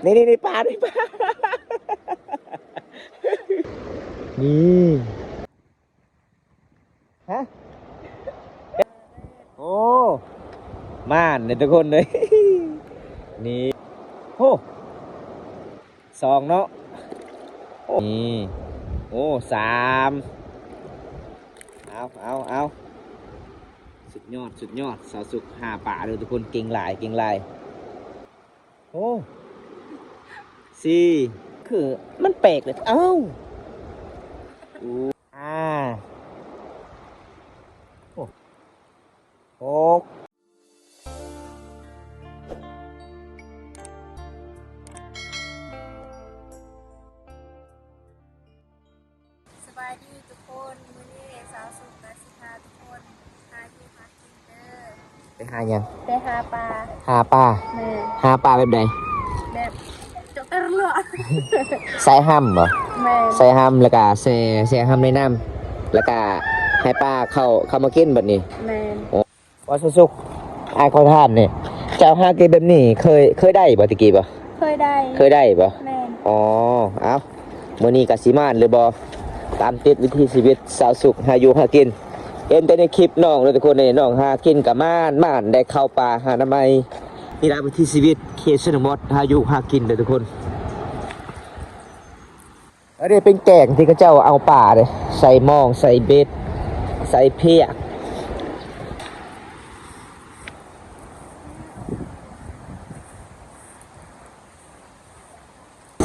ນີ້ໆໆ ປາ ນີ້ປາ ນີ້ ຮະ ໂອ້ ມານເດ້ທຸກຄົນເອີຍ ນີ້ ໂອ້ ສອງເນາະ ນີ້ ໂອ້ ສາມ ເອົາ ເອົາ ເອົາ ສຸດຍອດ ສຸດຍອດ ສາວສຸກຫາປາເດີທຸກຄົນ ເກັ່ງຫຼາຍ ເກັ່ງຫຼາຍ ໂອ້ ສີ່ ຄືມັນແປກເລີຍ ເອົ້າ ໂອ້ ຫ້າ ໂອ້ ຫົກ ສະບາຍດີທຸກຄົນ ມື້ນີ້ສາວສຸກກະຊິພາທຸກຄົນຫາຢູ່ຫາກິນເດີ ໄປຫາຫຍັງ? ໄປຫາປາ ຫາປາ ແມ່ນ ຫາປາແບບໃດ? ແບບ ເຈາະເຕີເລາະ ໃສ່ຫຳບໍ່? ແມ່ນ ໃສ່ຫຳ ແລ້ວກະແຊ່ ແຊ່ຫຳໃນນ້ຳ ແລ້ວກະໃຫ້ປາເຂົ້າ ເຂົ້າມາກິນບັດນີ້ ແມ່ນ ໂອ້ ວ່າສຸກໆ ອ້າຍຂໍຖາມແດ່ ເຈົ້າຫາກິນແບບນີ້ ເຄີຍ ເຄີຍໄດ້ບໍ່ແຕ່ກີ້ບໍ່? ເຄີຍໄດ້ ເຄີຍໄດ້ບໍ່? ແມ່ນ ອໍ ເອົ້າ ມື້ນີ້ກະຊິມ່ວນຫຼືບໍ່? ຕາມຕິດວິຖີຊີວິດສາວສຸກຫາຢູ່ຫາກິນ ເຫັນແຕ່ໃນຄລິບນ້ອງເດີທຸກຄົນເອີຍ ນ້ອງຫາກິນກະມ່ວນໆ ໄດ້ເຂົ້າປ່າຫາໜໍ່ໄມ້ ນີ້ລະວິຖີຊີວິດເຂດຊົນນະບົດຫາຢູ່ຫາກິນເດີທຸກຄົນ. ອັນນີ້ເປັນແກງທີ່ເຂົາເຈົ້າເອົາປາເດ້ ໃສ່ມອງ ໃສ່ເບັດ ໃສ່ເພຍກ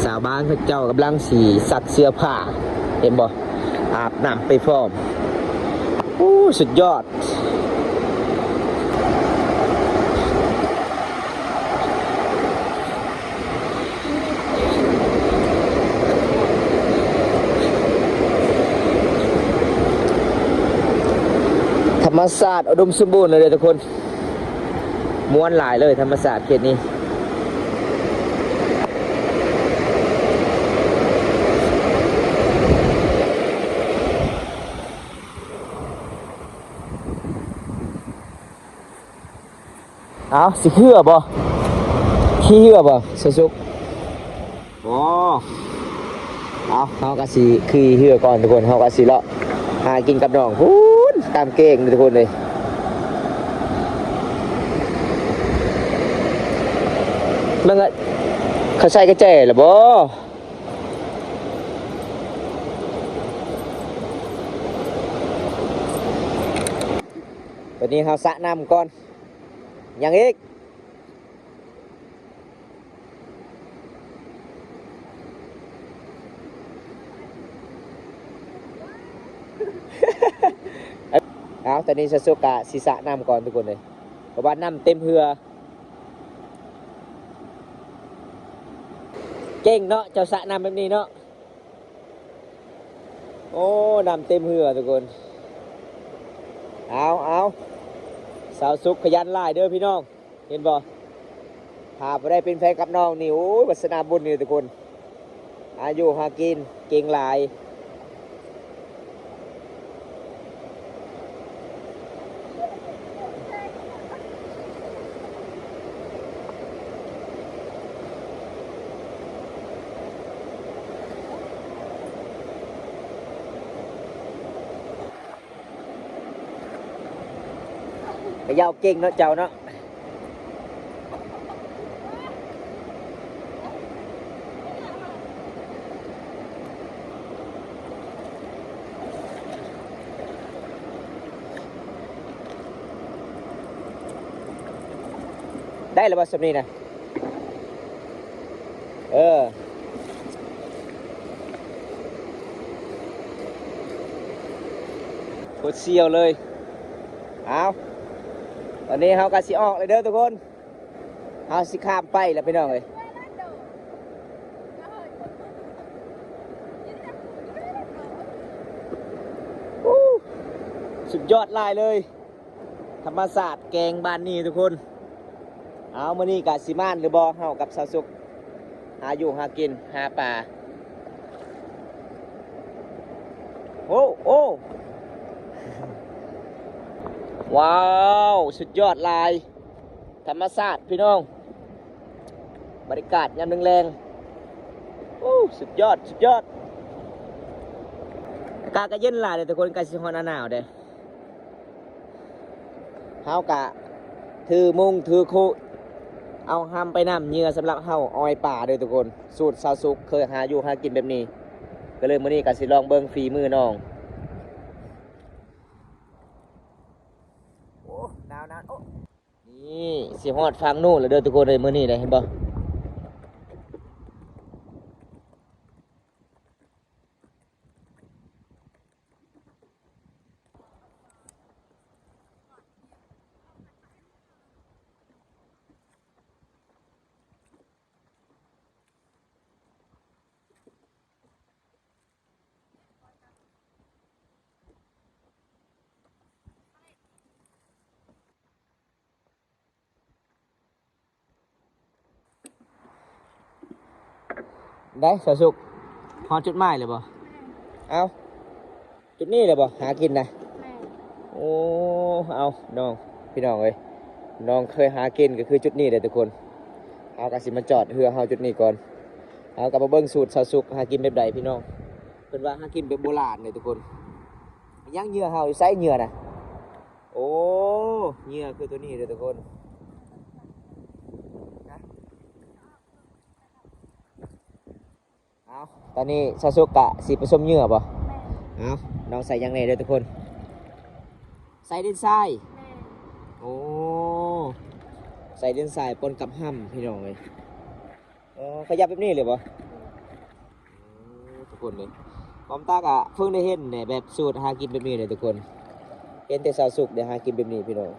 ຊາວບ້ານເຂົາເຈົ້າກຳລັງຊິຊັກເສື້ອຜ້າ ເຫັນບໍ່ ອາບນ້ຳໄປພ້ອມ. ໂອ້ ສຸດຍອດ ທຳມະຊາດອຸດົມສົມບູນເລີຍເດີທຸກຄົນ. ມ່ວນຫຼາຍເລີຍທຳມະຊາດເຂດນີ້. ເອົາ ຊິຂີ່ເຮືອບໍ່? ຂີ່ເຮືອບໍ່ ສາວສຸກ? ອໍ ເອົາ ເຮົາກະຊິຂີ່ເຮືອກ່ອນທຸກຄົນ ເຮົາກະຊິເລາະຫາກິນກັບນ້ອງພຸ້ນ ຕາມເກ້ງທຸກຄົນເອີຍ. ມັນກະ ເຂົາໃສ່ກະແຈແລ້ວບໍ່? ຕອນນີ້ເຮົາສະນ້ຳກ່ອນ ຫຍັງອີກ? ເອົາ ຕອນນີ້ສາວສຸກກະຊິສະນ້ຳກ່ອນທຸກຄົນເອີຍ ເພາະວ່ານ້ຳເຕັມເຮືອ. ເກັ່ງເນາະ ເຈົ້າສະນ້ຳແບບນີ້ເນາະ. ໂອ້ ນ້ຳເຕັມເຮືອທຸກຄົນ. ເອົາ ເອົາ ສາວສຸກຂະຫຍັນຫຼາຍເດີພີ່ນ້ອງ ເຫັນບໍ່? ຖ້າຜູ້ໃດເປັນແຟນກັບນ້ອງນີ້ ໂອ້ຍ ວາສະນາບຸນນີ້ທຸກຄົນ ຫາຢູ່ຫາກິນເກັ່ງຫຼາຍ. ກະເຍົາເກັ່ງເນາະເຈົ້າເນາະ. ໄດ້ແລ້ວບໍ່ສ່ຳນີ້ນະ? ເອີ ໂຄດສ່ຽວເລີຍ. ເອົາ ຕອນນີ້ເຮົາກະຊິອອກແລ້ວເດີທຸກຄົນ. ເຮົາຊິຂ້າມໄປແລ້ວພີ່ນ້ອງເອີຍ. ໂອ້ ສຸດຍອດຫຼາຍເລີຍ ທຳມະຊາດແກ້ງບ້ານນີ້ທຸກຄົນ. ເອົາ ມື້ນີ້ກະຊິມ່ວນຫຼືບໍ່ ເຮົາກັບສາວສຸກ ຫາຢູ່ຫາກິນ ຫາປາ. ໂອ້ ໂອ້ ວ້າວ ສຸດຍອດຫຼາຍ ທຳມະຊາດພີ່ນ້ອງ. ບັນຍາກາດຍາມແລງໆ ໂອ້ ສຸດຍອດ ສຸດຍອດ. ອາກາດກໍເຢັນຫຼາຍເດ້ທຸກຄົນ ໃກ້ຊິຮອດໜ້າໜາວເດ້. ເຮົາກະຖືມຸ້ງຖືຄຸ ເອົາຮຳໄປນຳ ເຫຍື່ອສຳລັບເຮົາອ້ອຍປາເດີທຸກຄົນ. ສູດຊາວສຸກເຄີຍຫາຢູ່ຫາກິນແບບນີ້ ກໍເລີຍມື້ນີ້ກໍຊິລອງເບິ່ງຝີມືນ້ອງ. ໂອ້ ໜາວໆ ໂອ້ ນີ້ຊິຮອດຝັ່ງໂນ້ນແລ້ວເດີທຸກຄົນເອີຍ ມື້ນີ້ໄດ໋ ເຫັນບໍ່? ໄດ້ສາວສຸກ ຮອດຈຸດໝາຍແລ້ວບໍ່? ເອົ້າ ຈຸດນີ້ແຫຼະບໍ່ຫາກິນນະ? ແມ່ນ. ໂອ້ ເອົາ ນ້ອງ ພີ່ນ້ອງເອີຍ ນ້ອງເຄີຍຫາກິນກໍຄືຈຸດນີ້ແຫຼະທຸກຄົນ. ເຮົາກໍຊິມາຈອດເຮືອເຮົາຈຸດນີ້ກ່ອນ. ເຮົາກໍມາເບິ່ງສູດຊາວສຸກຫາກິນແບບໃດພີ່ນ້ອງ. ເພິ່ນວ່າຫາກິນແບບໂບລານເດ້ທຸກຄົນ. ຍັງເຫຍື່ອເຮົາຢູ່ ໃສເຫຍື່ອນະ? ໂອ້ ເຫຍື່ອຄືຕົວນີ້ເດ້ທຸກຄົນ. ເອົາ ຕອນນີ້ຊາວສຸກກະຊິປະສົມເຫຍື່ອບໍ່? ແມ່ນ. ເອົາ ນ້ອງໃສ່ຫຍັງແດ່ເດີທຸກຄົນ? ໃສ່ດິນຊາຍ? ແມ່ນ. ໂອ້ ໃສ່ດິນຊາຍປົນກັບຮຳພີ່ນ້ອງເອີຍ. ອໍ ຂະຫຍັບແບບນີ້ເລີຍບໍ່? ແມ່ນ. ໂອ້ ທຸກຄົນເອີຍ ຄວາມຕາກະເພິ່ງໄດ້ເຫັນແດ່ ແບບສູດຫາກິນແບບນີ້ເດ້ທຸກຄົນ. ເຫັນແຕ່ຊາວສຸກໄດ້ຫາກິນແບບນີ້ພີ່ນ້ອງ.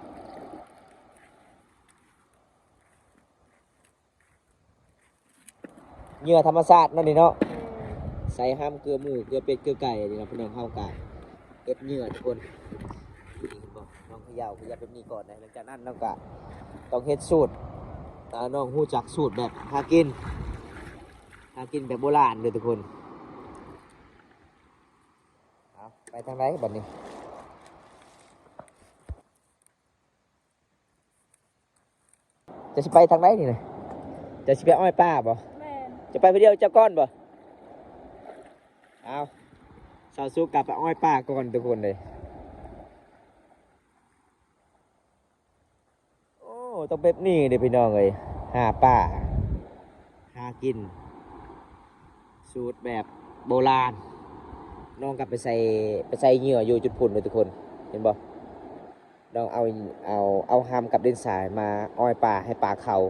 ເຫຍື່ອທຳມະຊາດເນາະນີ້ເນາະ. ແມ່ນ. ໃສ່ຮຳເກືອໝູ ເກືອເປັດ ເກືອໄກ່ນີ້ເນາະພີ່ນ້ອງ. ເຮົາກະເຮັດເຫຍື່ອທຸກຄົນ ນີ້ເຫັນບໍ່ ນ້ອງຂະເຍົາ ຂະເຍົາແບບນີ້ກ່ອນນະ. ຫຼັງຈາກນັ້ນນ້ອງກະຕ້ອງເຮັດສູດ ເອີ ນ້ອງຮູ້ຈັກສູດແບບຫາກິນ ຫາກິນແບບໂບລານເດີທຸກຄົນ. ເອົາ ໄປທາງໃດບັດນີ້? ຈະຊິໄປທາງໃດນີ້ນະ? ຈະຊິໄປອ້ອຍປາບໍ່? ແມ່ນ. ຈະໄປຜູ້ດຽວເຈົ້າກ່ອນບໍ່? ເອົາ ຊາວສຸກກັບໄປອ້ອຍປາກ່ອນທຸກຄົນເລີຍ. ໂອ້ ຕ້ອງແບບນີ້ເດ້ພີ່ນ້ອງເອີຍ ຫາປາ ຫາກິນ ສູດແບບໂບລານ. ນ້ອງກໍໄປໃສ່ ໄປໃສ່ເຫຍື່ອຢູ່ຈຸດພຸ້ນເດ້ທຸກຄົນ ເຫັນບໍ່? ນ້ອງເອົາ ເອົາ ເອົາຮຳກັບດິນຊາຍມາອ້ອຍປາໃຫ້ປາເຂົ້າ.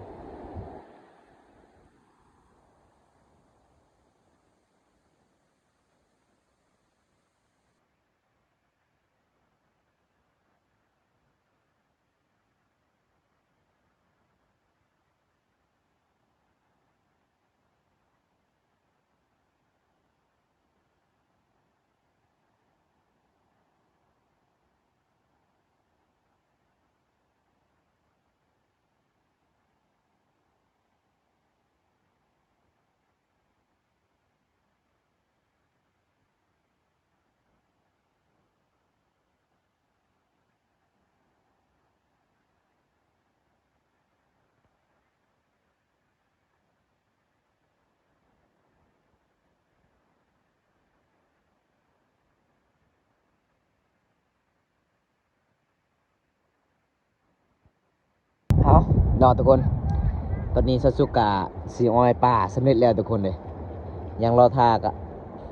ເອົາເນາະທຸກຄົນ ຕອນນີ້ຊາວສຸກກະຊິອ້ອຍປາສຳເລັດແລ້ວທຸກຄົນເອີຍ ຍັງລໍຖ້າກະ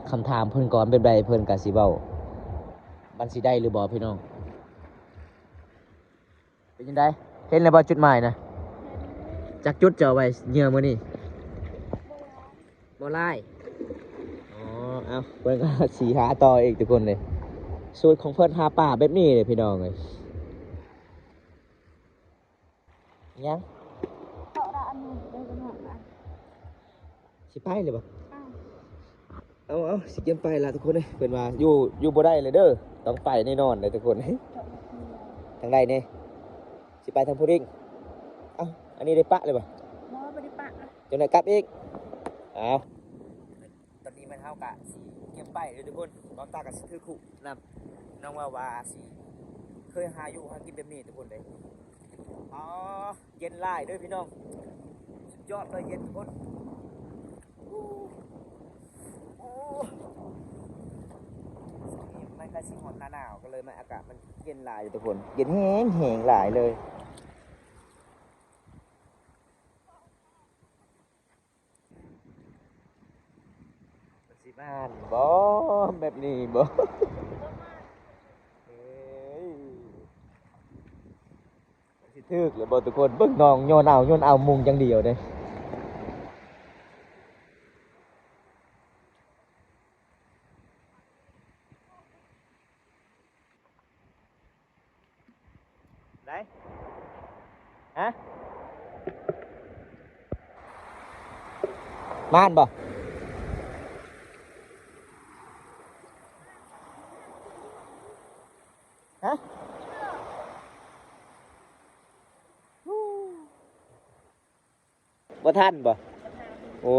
ຄຳຖາມເພິ່ນກ່ອນ ແບບໃດເພິ່ນກະຊິເວົ້າ ມັນຊິໄດ້ຫຼືບໍ່ພີ່ນ້ອງ? ເປັນຈັ່ງໃດ ເຫັນແລ້ວບໍ່ຈຸດໝາຍນະ? ຈັກຈຸດຈະເອົາໄວ້ເຫຍື່ອມື້ນີ້? ບໍ່ຫຼາຍ. ອໍ ເອົາ ເພິ່ນກໍຊິຫາຕໍ່ອີກທຸກຄົນເລີຍ ສູດຂອງເພິ່ນຫາປາແບບນີ້ເລີຍພີ່ນ້ອງເອີຍ. ຫຍັງ? ຊິໄປເລີຍບໍ່? ເອົາ ເອົາ ຊິກຽມໄປລະທຸກຄົນເອີຍ ເພິ່ນວ່າຢູ່ ຢູ່ບໍ່ໄດ້ເລີຍເດີ ຕ້ອງໄປແນ່ນອນເລີຍທຸກຄົນ. ທາງໃດນີ້ ຊິໄປທາງພູດິງ. ເອົ້າ ອັນນີ້ໄດ້ປະເລີຍບໍ່? ບໍ່ ບໍ່ໄດ້ປະ. ຈັ່ງໃດກັບອີກ? ເອົ້າ ຕອນນີ້ແມ່ນເຮົາກະຊິກຽມໄປເລີຍທຸກຄົນ ບອມຕາກະຊິຖືຄຸນຳ. ນ້ອງວ່າວ່າຊິເຄີຍຫາຢູ່ຫາກິນແບບນີ້ທຸກຄົນເດ້. ອໍ ເຢັນຫຼາຍເດີພີ່ນ້ອງ ສຸດ ຍອດເລີຍ ເຢັນທຸກຄົນ. ໂອ້ ໂອ້ ຊ່ວງນີ້ມັນກະຊິຮອດໜ້າໜາວ ກະເລີຍມັນ ອາກາດມັນເຢັນຫຼາຍເດ້ທຸກຄົນ ເຢັນແຮງໆຫຼາຍເລີຍ. ມັນຊິມ່ານບໍ່ ແບບນີ້ບໍ່? ເອີຍ ມັນຊິຖືກແລ້ວບໍ່ທຸກຄົນ? ເບິ່ງນ້ອງໂຍນເອົາ ໂຍນເອົາມຸງຢ່າງດຽວເດ້. ໄດ້ ຮະ ມ່ານບໍ່? ຮະ ບໍ່ທັນບໍ່? ໂອ້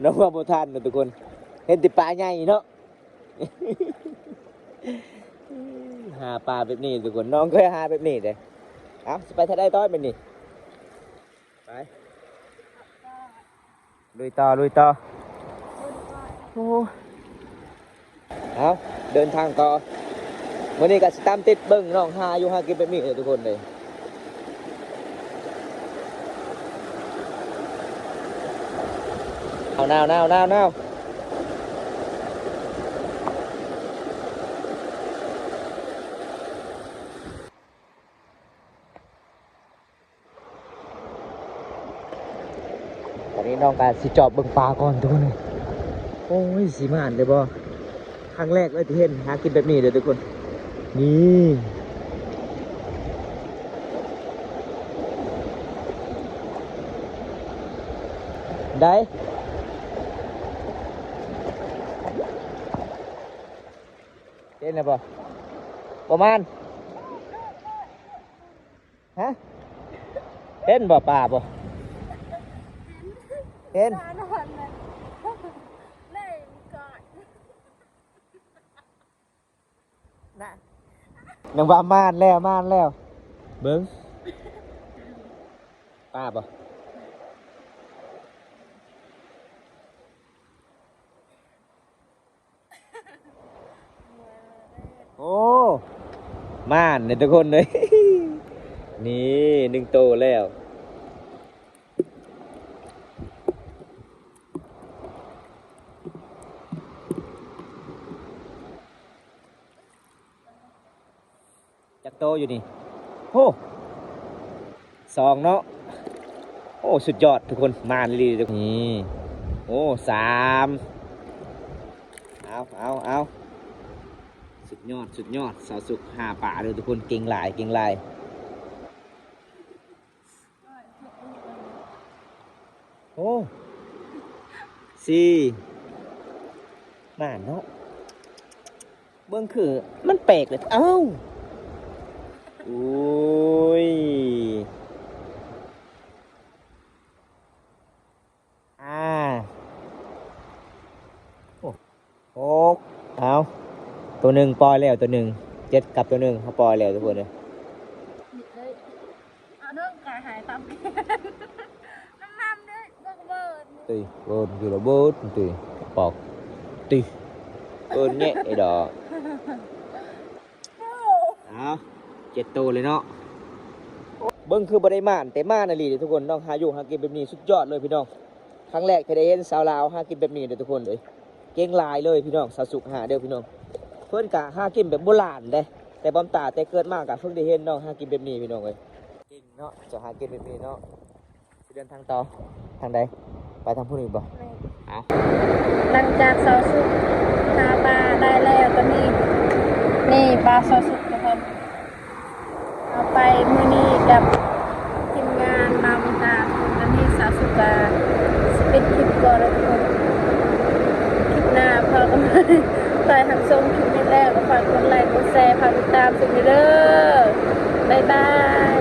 ນ້ອງວ່າບໍ່ທັນເນາະທຸກຄົນ ເຫັນແຕ່ປາໃຫຍ່ເນາະ. ຫາປາແບບນີ້ທຸກຄົນ ນ້ອງເຄີຍຫາແບບນີ້ເດ້. ເອົ້າ ຊິໄປທາງໃດຕໍ່ແບບນີ້? ໄປ ລຸຍຕໍ່ ລຸຍຕໍ່. ໂອ້ ເອົາ ເດີນທາງຕໍ່. ມື້ນີ້ກະຊິຕາມຕິດເບິ່ງນ້ອງຫາຢູ່ຫາກິນແບບນີ້ເດີທຸກຄົນເດີ. ໜາວ ໜາວ ໜາວ ໜາວ. ຕອນນີ້ນ້ອງກະຊິຈອບເບິ່ງປາກ່ອນທຸກຄົນເອີຍ. ໂອ້ຍ ຊິໝານເລີຍບໍ່? ຄັ້ງແລກເລີຍທີ່ເຫັນຫາກິນແບບນີ້ເດີທຸກຄົນ. ນີ້ ໄດ້ ເຫັນແລ້ວບໍ່? ປະມານ ຮະ ເຫັນບໍ່ ປາບໍ່? ເຫັນ ເຫັນ ນະ ຍັງວ່າມານແລ້ວ ມານແລ້ວ ເບິ່ງ ປາບໍ່? ໂອ້ ມານເດ້ທຸກຄົນເອີຍ. ນີ້ ໜຶ່ງໂຕແລ້ວ. ຈັກໂຕຢູ່ນີ້? ໂອ້ ສອງເນາະ. ໂອ້ ສຸດຍອດທຸກຄົນ ມານອີ່ຫຼີເດີ້. ນີ້ ໂອ້ ສາມ. ເອົາ ເອົາ ເອົາ ສຸດຍອດ ສຸດຍອດ. ສາວສຸກຫາປາເດີ້ທຸກຄົນ ເກັ່ງຫຼາຍ ເກັ່ງຫຼາຍ. ໂອ້ ສີ່ ມານເນາະ. ເບິ່ງຄືມັນແປກເລີຍ ເອົ້າ ໂອ້ຍ ອ່າ ໂອ້ ຫົກ ເອົາ ໂຕໜຶ່ງປ່ອຍແລ້ວ ໂຕໜຶ່ງ ເຈັດກັບໂຕໜຶ່ງ ເຮົາປ່ອຍແລ້ວທຸກຄົນເອີຍ. ເອົາເດີ ກາຍຫາຍຕາມ ນຳເດີ ເບິ່ງເບີດ ຕິ ເບີດຢູ່ລະເບີດ ຕິ ປອກ ຕິ ເບີດແຍະໄອ້ດອກ. ເອົາ ເຈັດໂຕເລີຍເນາະ. ເບິ່ງຄືບໍ່ໄດ້ໝານ ແຕ່ໝານອີ່ຫຼີເດ້ທຸກຄົນ. ນ້ອງຫາຢູ່ຫາກິນແບບນີ້ສຸດຍອດເລີຍພີ່ນ້ອງ. ຄັ້ງແລກທີ່ໄດ້ເຫັນສາວລາວຫາກິນແບບນີ້ເດ້ທຸກຄົນເອີຍ. ເກັ່ງຫຼາຍເລີຍພີ່ນ້ອງ. ສາວສຸກຫາເດີ້ພີ່ນ້ອງ. ເພິ່ນກະຫາກິນແບບໂບລານເດ້ ແຕ່ບຳຕາແຕ່ເກີດມາກະເພິ່ງໄດ້ເຫັນນ້ອງຫາກິນແບບນີ້ພີ່ນ້ອງເອີຍ. ເກັ່ງເນາະ ເຈົ້າຫາກິນແບບນີ້ເນາະ. ຊິເດີນທາງຕໍ່ທາງໃດ? ໄປທາງພຸ້ນອີກບໍ່? ແມ່ນ. ເອົາ ຫຼັງຈາກສາວສຸກຫາປາໄດ້ແລ້ວ ຕອນນີ້ ນີ້ປາສາວສຸກເດີ້ ເອົາໄປມື້ນີ້ກັບທີມງານບ່າວວິຕາ. ຕອນນີ້ສາວສຸກກະຊິປິດຄລິບກ່ອນແລ້ວທຸກຄົນ. ຄລິບໜ້າພໍ້ກັນໃໝ່. ໃຜຮັບຊົມຄລິບນີ້ແລ້ວກໍຝາກກົດໄລ ກົດແຊ ຝາກຕິດຕາມສຸກນີ້ເດີ້. ບາຍບາຍ.